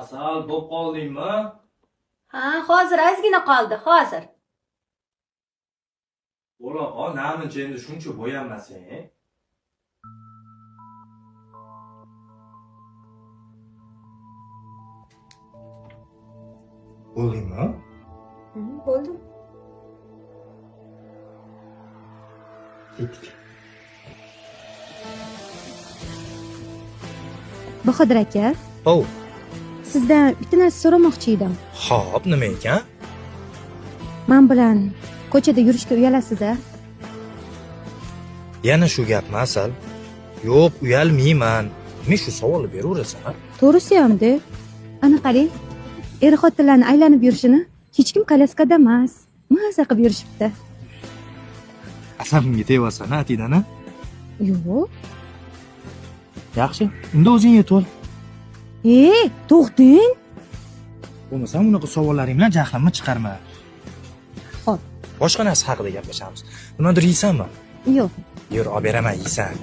Asal, bo'p qoldingmi? Ha, hozir ozgina qoldi, hozir. Bo'la qol, namuncha endi shuncha bo'yanmasang. Bo'ldingmi? Bo'ldim. Ketdik. Bahodir aka, Ov, sizdan bitta narsa so'ramoqchi edim. Xo'p, nima ekan? Men bilan ko'chada yurishga uyalasiz a? Yana shu gapmi, Asal? Yo'q, uyalmayman. Men shu savolni beraverasan, ha? To'g'risi hamda. Ana qarang, er xotinlarni aylanib yurishini hech kim kolyaskada emas. Maza qilib yurishibdi. Asal, bunga tevasan, Atidani? Yo'q. Yaxshi, unda o'zing yetib ol. Ey, to'xting. Bo'lmasam unaqa savollaring bilan jahlimni chiqarma. Xo'p. Boshqa narsa haqida gaplashamiz. Nimadir yeysanmi? Yo'q. Yur, olib beraman, yeysan.